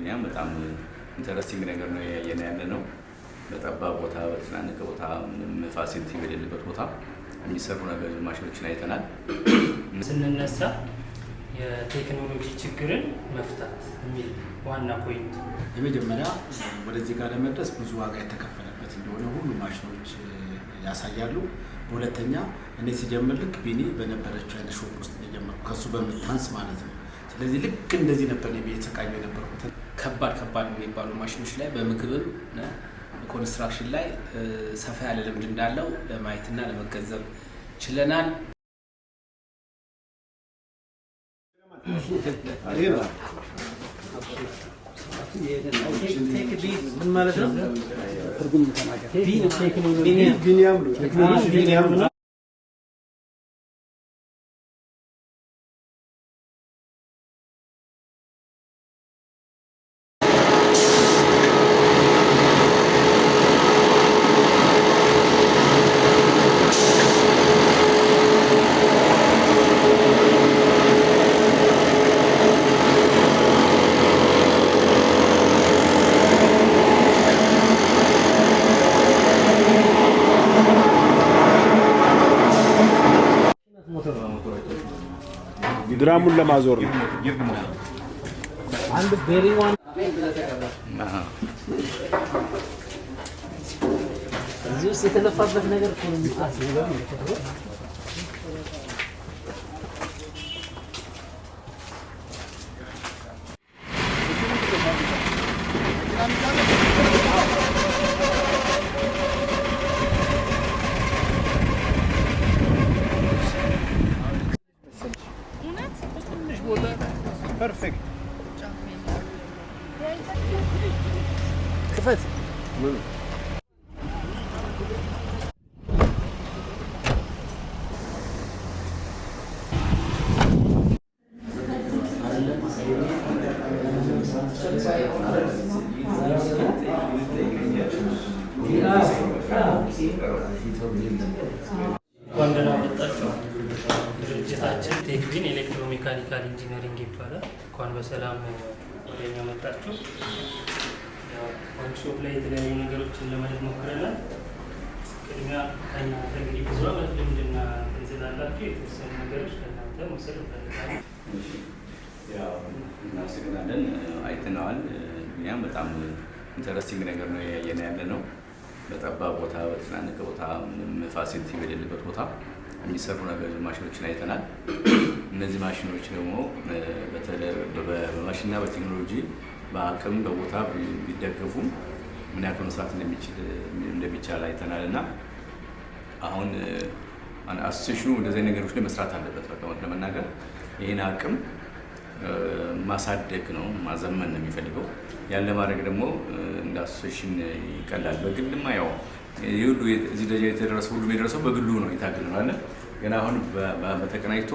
እኛም በጣም interesting ነገር ነው ያየን ያለ ነው። በጠባብ ቦታ፣ በተጨናነቀ ቦታ፣ ምንም facility በሌለበት ቦታ የሚሰሩ ነገር ማሽኖችን አይተናል። ስንነሳ የቴክኖሎጂ ችግርን መፍታት የሚል ዋና point። የመጀመሪያ ወደዚህ ጋር ለመድረስ ብዙ ዋጋ የተከፈለበት እንደሆነ ሁሉ ማሽኖች ያሳያሉ። በሁለተኛ እኔ ሲጀምር ልክ ቢኒ በነበረችው አይነት shop ውስጥ ነው የጀመርኩት፣ ከሱ በምታንስ ማለት ነው። ስለዚህ ልክ እንደዚህ ነበር እኔ የተሰቃየሁ የነበርኩት። ከባድ ከባድ የሚባሉ ማሽኖች ላይ በምግብም construction ላይ ሰፋ ያለ ልምድ እንዳለው ለማየትና ለመገንዘብ ችለናል። ምን ማለት ነው? ቢኒያም ነው፣ ቴክኖሎጂ ቢኒያም ነው። ድራሙን ለማዞር ነው። አንድ very one እዚህ ውስጥ የተለፋበት ነገር እኮ ነው የሚታሰበው። Perfect. ክፈት። እንኳን ደህና መጣችሁ። ድርጅታችን ቴክቢን electromechanical engineering ይባላል። እንኳን በሰላም ወደኛ መጣችሁ። ወርክሾፕ ላይ የተለያዩ ነገሮችን ለማየት ሞክረናል። ቅድሚያ ከእናንተ እንግዲህ ብዙ ዓመት ልምድና እንትን ስላላችሁ የተወሰኑ ነገሮች ከእናንተ መውሰድ እንፈልጋለን። ያው እናመሰግናለን። አይተነዋል። እኛም በጣም interesting ነገር ነው ያየን ያለ ነው። በጠባብ ቦታ፣ በተጨናነቀ ቦታ፣ ምንም facility በሌለበት ቦታ የሚሰሩ ነገር ማሽኖችን አይተናል። እነዚህ ማሽኖች ደግሞ በማሽንና በቴክኖሎጂ በአቅም በቦታ ቢደገፉ ምን ያክል መስራት እንደሚቻል አይተናል። እና አሁን association ኑ እንደዚህ ነገሮች ላይ መስራት አለበት። በቃ እውነት ለመናገር ይህን አቅም ማሳደግ ነው፣ ማዘመን ነው የሚፈልገው። ያን ለማድረግ ደግሞ እንደ association ይቀላል። በግልማ ያው ይህ ሁሉ እዚህ ደረጃ የተደረሰው ሁሉም የደረሰው በግሉ ነው፣ የታገለ ነው አለ። ግን አሁን በተቀናጅቶ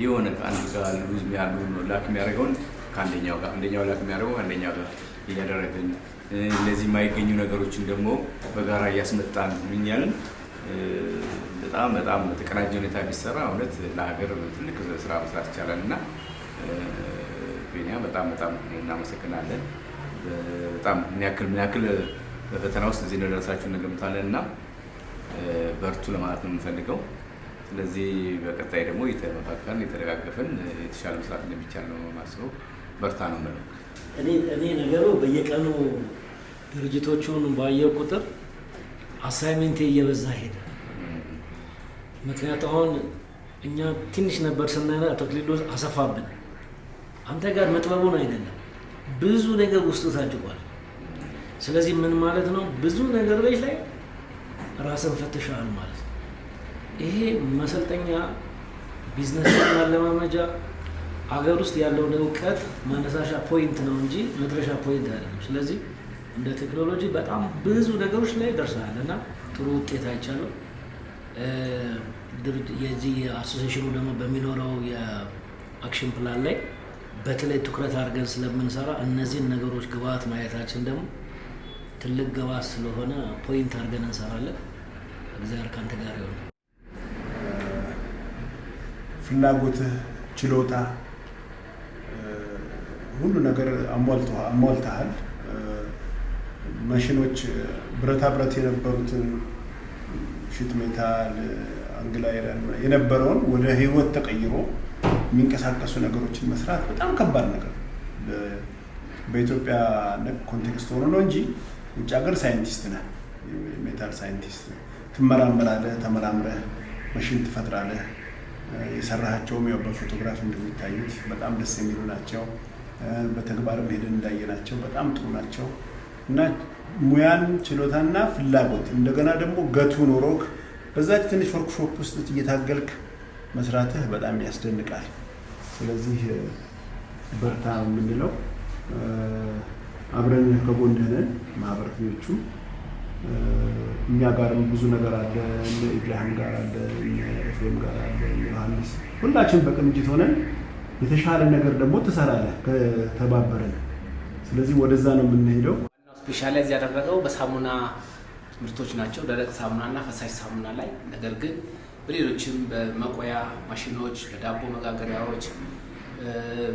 የሆነ ከአንዱ ጋር lose ያሉ lack የሚያደርገውን ከአንደኛው ጋር፣ አንደኛው lack የሚያደርገው ከአንደኛው ጋር እያደረግን፣ እነዚህ የማይገኙ ነገሮችን ደግሞ በጋራ እያስመጣን ምን ያልን በጣም በጣም በተቀናጀ ሁኔታ ቢሰራ እውነት ለሀገር ትልቅ ስራ መስራት ይቻላል። እና ቢኒያም፣ በጣም በጣም እናመሰግናለን። በጣም ምን ያክል በፈተና ውስጥ እዚህ እንደደረሳችሁ እንገምታለን እና በርቱ ለማለት ነው የምንፈልገው። ስለዚህ በቀጣይ ደግሞ እየተመካከርን፣ የተደጋገፍን የተሻለ መስራት እንደሚቻል ነው የማስበው። በርታ ነው የምለው። እኔ ነገሩ በየቀኑ ድርጅቶቹን ባየው ቁጥር assignment ኤ እየበዛ ሄደ። ምክንያቱ አሁን እኛ ትንሽ ነበር ስናይ አቶ አክሊሉ አሰፋብን። አንተ ጋር መጥበቡን አይደለም፣ ብዙ ነገር ውስጡ ታጭቋል። ስለዚህ ምን ማለት ነው? ብዙ ነገሮች ላይ ራስን ፈትሸሃል ማለት ነው። ይሄ መሰልጠኛ፣ ቢዝነስ ማለማመጃ፣ አገር ውስጥ ያለውን እውቀት መነሳሻ point ነው እንጂ መድረሻ point አይደለም። ስለዚህ እንደ ቴክኖሎጂ በጣም ብዙ ነገሮች ላይ ደርሰሃል እና ጥሩ ውጤት አይቻለሁ። የዚህ association ኑ ደግሞ በሚኖረው የ action plan ላይ በተለይ ትኩረት አድርገን ስለምንሰራ እነዚህን ነገሮች ግብአት ማየታችን ደግሞ ትልቅ ግብአት ስለሆነ point አድርገን እንሰራለን። እግዚአብሔር ካንተ ጋር ይሁን። ፍላጎትህ፣ ችሎታ ሁሉ ነገር አሟልተሃል። ማሽኖች ብረታ ብረት የነበሩትን sheet metal፣ angle iron የነበረውን ወደ ህይወት ተቀይሮ የሚንቀሳቀሱ ነገሮችን መስራት በጣም ከባድ ነገር ነው። በኢትዮጵያ context ሆኖ ነው እንጂ ውጭ ሀገር scientist ነህ፣ የ metal scientist ነህ። ትመራመራለህ፣ ተመራምረህ መሽን ትፈጥራለህ። የሰራሃቸውም ያው በፎቶግራፍ እንደሚታዩት በጣም ደስ የሚሉ ናቸው። በተግባርም ሄደን እንዳየናቸው በጣም ጥሩ ናቸው እና ሙያን፣ ችሎታና ፍላጎት እንደገና ደግሞ guts ኡ ኖሮክ በዛች ትንሽ ወርክሾፕ ውስጥ እየታገልክ መስራትህ በጣም ያስደንቃል። ስለዚህ በርታ የምንለው አብረን ከጎንህ ነን። ማህበረተኞቹ እኛ ጋርም ብዙ ነገር አለ። እነ ኢብራሂም ጋር አለ፣ እነ ኤፍሬም ጋር አለ፣ እነ ዮሐንስ፣ ሁላችን በቅንጅት ሆነን የተሻለ ነገር ደግሞ ትሰራለህ ከተባበረን። ስለዚህ ወደዛ ነው የምንሄደው። Specialize ያደረገው በሳሙና ምርቶች ናቸው፣ ደረቅ ሳሙና እና ፈሳሽ ሳሙና ላይ። ነገር ግን በሌሎችም በመቆያ ማሽኖች፣ በዳቦ መጋገሪያዎች፣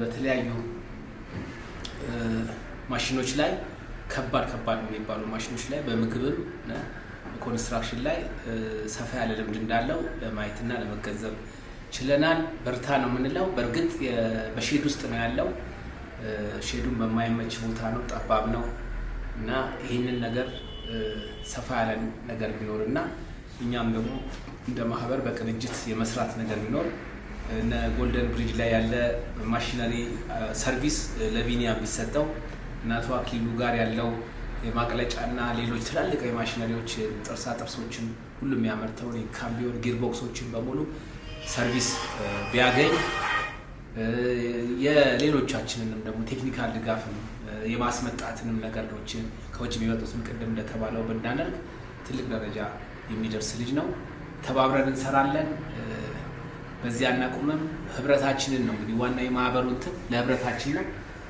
በተለያዩ ማሽኖች ላይ፣ ከባድ ከባድ የሚባሉ ማሽኖች ላይ፣ በምግብም construction ላይ ሰፋ ያለ ልምድ እንዳለው ለማየትና ለመገንዘብ ችለናል። በርታ ነው የምንለው። በእርግጥ በ shed ውስጥ ነው ያለው። Shed ኡን በማይመች ቦታ ነው፣ ጠባብ ነው እና ይህንን ነገር ሰፋ ያለ ነገር ቢኖር እና እኛም ደግሞ እንደ ማህበር በቅንጅት የመስራት ነገር ቢኖር፣ እነ ጎልደን ብሪጅ ላይ ያለ machinery service ለቢኒያም ቢሰጠው እና አቶ አክሊሉ ጋር ያለው የማቅለጫና ሌሎች ትላልቅ የማሽነሪዎች ጥርሳ ጥርሶችን ሁሉ የሚያመርተውን የካምቢዮን gearbox ኦችን በሙሉ service ቢያገኝ፣ የሌሎቻችንንም ደግሞ technical ድጋፍም የማስመጣትንም ነገሮችን ከውጭ የሚመጡትን ቅድም እንደተባለው ብናደርግ ትልቅ ደረጃ የሚደርስ ልጅ ነው። ተባብረን እንሰራለን። በዚያ አናቁምም። ህብረታችንን ነው እንግዲህ ዋና የማህበሩ እንትን ለህብረታችን ነው።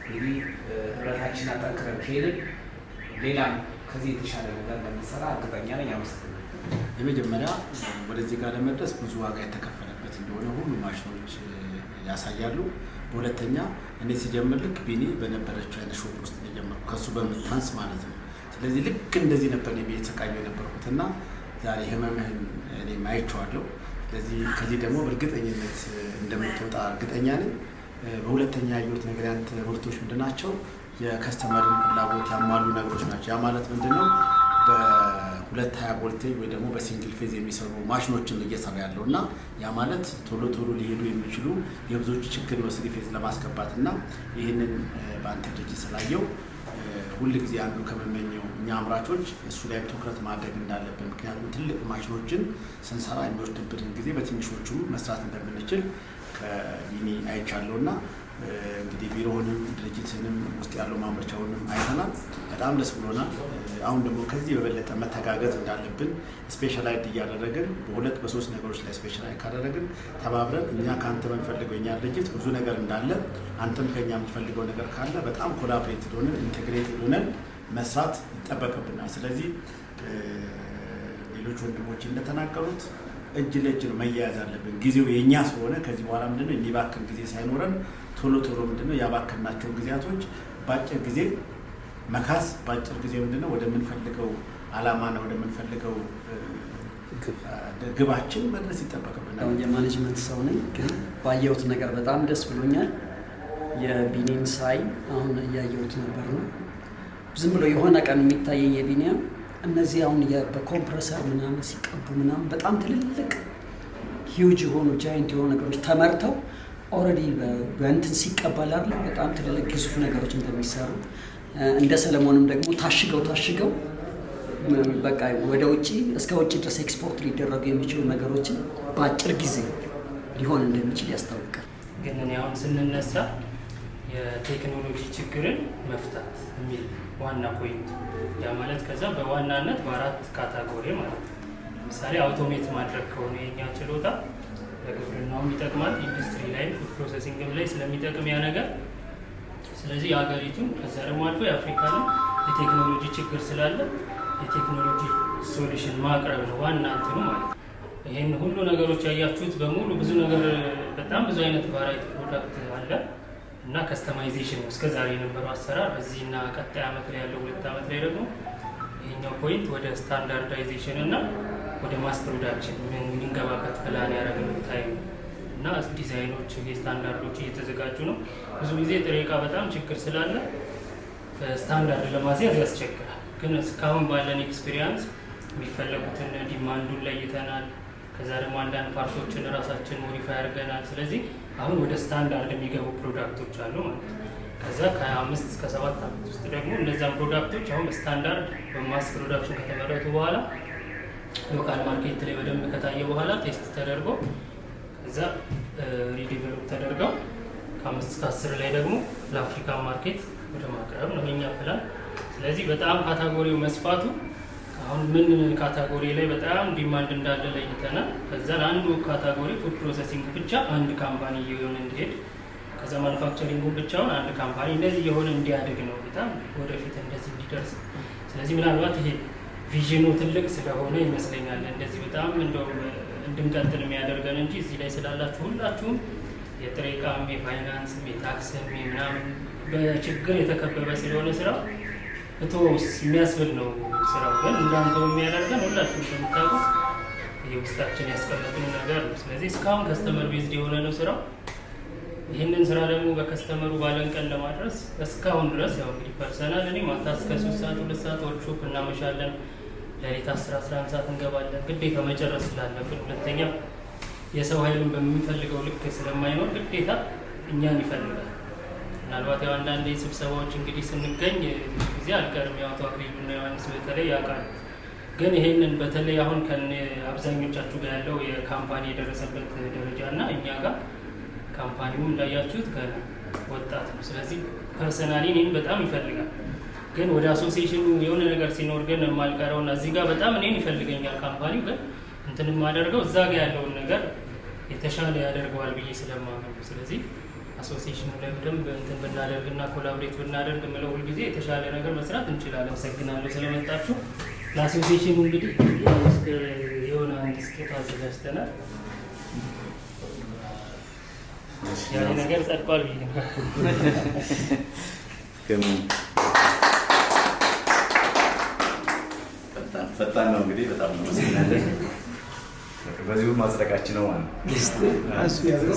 እንግዲህ ህብረታችንን አጠንክረን ከሄድን ሌላም ከዚህ የተሻለ ነገር እንደምንሰራ እርግጠኛ ነኝ። አመሰግናለሁ። የመጀመሪያ ወደዚህ ጋር ለመድረስ ብዙ ዋጋ የተከፈለበት እንደሆነ ሁሉ ማሽኖች ያሳያሉ። በሁለተኛ እኔ ሲጀምር ልክ ቢኒ በነበረችው አይነት shop ውስጥ ነው የጀመርኩት፣ ከሱ በምታንስ ማለት ነው። ስለዚህ ልክ እንደዚህ ነበር እኔ እየተሰቃየሁ የነበርኩት እና ዛሬ ህመምህን እኔም አይቼዋለሁ። ስለዚህ ከዚህ ደግሞ በእርግጠኝነት እንደምትወጣ እርግጠኛ ነኝ። በሁለተኛ ያየሁት ነገር ያንተ ምርቶች ምንድን ናቸው? የ customer ን ፍላጎት ያሟሉ ነገሮች ናቸው። ያ ማለት ምንድን ነው? በ220 ቮልቴጅ ወይ ደግሞ በ single phase የሚሰሩ ማሽኖችን እየሰራ ያለው እና ያ ማለት ቶሎ ቶሎ ሊሄዱ የሚችሉ የብዙዎች ችግር ነው three phase ለማስገባት። እና ይህንን በአንተ ድርጅት ስላየው ሁል ጊዜ አንዱ ከመመኘው እኛ አምራቾች እሱ ላይ ትኩረት ማድረግ እንዳለብን፣ ምክንያቱም ትልቅ ማሽኖችን ስንሰራ የሚወስድብንን ጊዜ በትንሾቹም መስራት እንደምንችል ከቢኒ አይቻለሁ እና እንግዲህ ቢሮውንም ድርጅትንም ውስጥ ያለው ማምረቻውንም አይተናል። በጣም ደስ ብሎናል። አሁን ደግሞ ከዚህ በበለጠ መተጋገዝ እንዳለብን specialize እያደረግን በሁለት በሶስት ነገሮች ላይ specialize ካደረግን ተባብረን እኛ ከአንተ የምንፈልገው የኛ ድርጅት ብዙ ነገር እንዳለ አንተም ከኛ የምትፈልገው ነገር ካለ በጣም collaborated ሆነን integrated ሆነን መስራት ይጠበቅብናል። ስለዚህ ሌሎች ወንድሞች እንደተናገሩት እጅ ለእጅ ነው መያያዝ አለብን። ጊዜው የእኛ ስለሆነ ከዚህ በኋላ ምንድነው የሚባክን ጊዜ ሳይኖረን ቶሎ ቶሎ ምንድነው ያባከናቸውን ጊዜያቶች በአጭር ጊዜ መካስ፣ በአጭር ጊዜ ምንድነው ወደምንፈልገው አላማና ወደምንፈልገው ግባችን መድረስ ይጠበቅብናል። አሁን የ management ሰው ነኝ፣ ግን ባየሁት ነገር በጣም ደስ ብሎኛል። የቢኒን ሳይ አሁን እያየሁት ነበር ነው ዝም ብሎ የሆነ ቀን የሚታየኝ የቢኒያም እነዚህ አሁን በ compressor ምናምን ሲቀቡ ምናምን በጣም ትልልቅ huge የሆኑ giant የሆኑ ነገሮች ተመርተው already በእንትን ሲቀባል አይደለ በጣም ትልልቅ ግዙፍ ነገሮች እንደሚሰሩ፣ እንደ ሰለሞንም ደግሞ ታሽገው ታሽገው በቃ ወደ ውጭ እስከ ውጭ ድረስ ኤክስፖርት ሊደረጉ የሚችሉ ነገሮችን በአጭር ጊዜ ሊሆን እንደሚችል ያስታውቃል። ግን እኔ አሁን ስንነሳ የቴክኖሎጂ ችግርን መፍታት የሚል ዋና point፣ ያ ማለት ከዛ በዋናነት በአራት category ማለት ነው። ለምሳሌ automate ማድረግ ከሆነ የኛ ችሎታ ለግብርናውም ይጠቅማል፣ ኢንዱስትሪ ላይም food processing ም ላይ ስለሚጠቅም ያ ነገር። ስለዚህ የሀገሪቱን ከዛ ደግሞ አልፎ የአፍሪካንም የቴክኖሎጂ ችግር ስላለ የቴክኖሎጂ solution ማቅረብ ነው ዋና እንትኑ ማለት ነው። ይህን ሁሉ ነገሮች ያያችሁት በሙሉ ብዙ ነገር በጣም ብዙ አይነት variety product አለ። እና customization ነው እስከ ዛሬ የነበረው አሰራር። በዚህና ቀጣይ ዓመት ላይ ያለው 2 ዓመት ላይ ደግሞ ይሄኛው point ወደ standardization እና ወደ mass production የምንገባበት ፕላን ያደረግነው time እና ዲዛይኖች ስታንዳርዶች እየተዘጋጁ ነው። ብዙ ጊዜ ጥሬ ዕቃ በጣም ችግር ስላለ ስታንዳርድ ለማስያዝ ያስቸግራል። ግን እስካሁን ባለን experience የሚፈለጉትን demand ኡን ለይተናል። ከዛ ደግሞ አንዳንድ part ኦችን ራሳችን modify አድርገናል። ስለዚህ አሁን ወደ ስታንዳርድ የሚገቡ product ኦች አሉ ማለት ነው። ከዛ ከ5 እስከ 7 ዓመት ውስጥ ደግሞ እነዛን product ኦች አሁን standard በ mass production ከተመረቱ በኋላ local market ላይ በደንብ ከታየ በኋላ test ተደርጎ ከዛ redevelop ተደርገው ከ5 እስከ 10 ላይ ደግሞ ለአፍሪካ market ወደ ማቅረብ ነው የኛ ፕላን። ስለዚህ በጣም category ው መስፋቱ አሁን ምን category ላይ በጣም demand እንዳለ ለይተናል። ከዛን አንዱ category food processing ብቻ አንድ company እየሆነ እንዲሄድ፣ ከዛ manufacturing ኡን ብቻውን አንድ company እንደዚህ እየሆነ እንዲያድግ ነው በጣም ወደፊት እንደዚህ እንዲደርስ። ስለዚህ ምናልባት ይሄ vision ኑ ትልቅ ስለሆነ ይመስለኛል እንደዚህ በጣም እንደውም እንድንቀጥል የሚያደርገን እንጂ እዚህ ላይ ስላላችሁ ሁላችሁም የጥሬ ዕቃም የፋይናንስም የታክስም የምናምን በችግር የተከበበ ስለሆነ ስራው እቶስ የሚያስብል ነው ስራው። ግን እንዳንተው የሚያደርገን ሁላችሁም እንደምታውቁት የውስጣችን ያስቀመጥነው ነገር ነው። ስለዚህ እስካሁን customer based የሆነ ነው ስራው። ይህንን ስራ ደግሞ በ customer ኡ ባለን ቀን ለማድረስ እስካሁን ድረስ ያው እንግዲህ personal እኔ ማታ እስከ 3 ሰዓት 2 ሰዓት ወርክሾፕ እናመሻለን። ሌሊት 10 11 ሰዓት እንገባለን። ግዴታ መጨረስ ስላለብን፣ ሁለተኛ የሰው ኃይልን በምንፈልገው ልክ ስለማይኖር ግዴታ እኛን ይፈልጋል። ምናልባት ያው አንዳንድ ስብሰባዎች እንግዲህ ስንገኝ ብዙ ጊዜ አልቀርም። ያው አቶ አክሊሉና ዮሐንስ በተለይ ያውቃሉ። ግን ይሄንን በተለይ አሁን ከነ አብዛኞቻችሁ ጋር ያለው የ company የደረሰበት ደረጃ እና እኛ ጋር company ው እንዳያችሁት ገና ወጣት ነው። ስለዚህ personally እኔን በጣም ይፈልጋል። ግን ወደ association ኑ የሆነ ነገር ሲኖር ግን የማልቀረውና እዚህ ጋር በጣም እኔን ይፈልገኛል company ው፣ ግን እንትን የማደርገው እዛ ጋር ያለውን ነገር የተሻለ ያደርገዋል ብዬ ስለማምን ነው። ስለዚህ association ኑ ላይ በደንብ እንትን ብናደርግና collaborate ብናደርግ የምለው ሁልጊዜ የተሻለ ነገር መስራት እንችላለን። አመሰግናለሁ ስለመጣችሁ። ለ association ኑ እንግዲህ ያው እስከ የሆነ አንድ ስጦታ አዘጋጅተናል። ያ ነገር ጸድቋል ብዬ ነው። ፈጣን ፈጣን ነው እንግዲህ፣ በጣም እናመሰግናለን። በዚሁ ማጽደቃችን ነው ማለት ነው። እሱ ያዘው።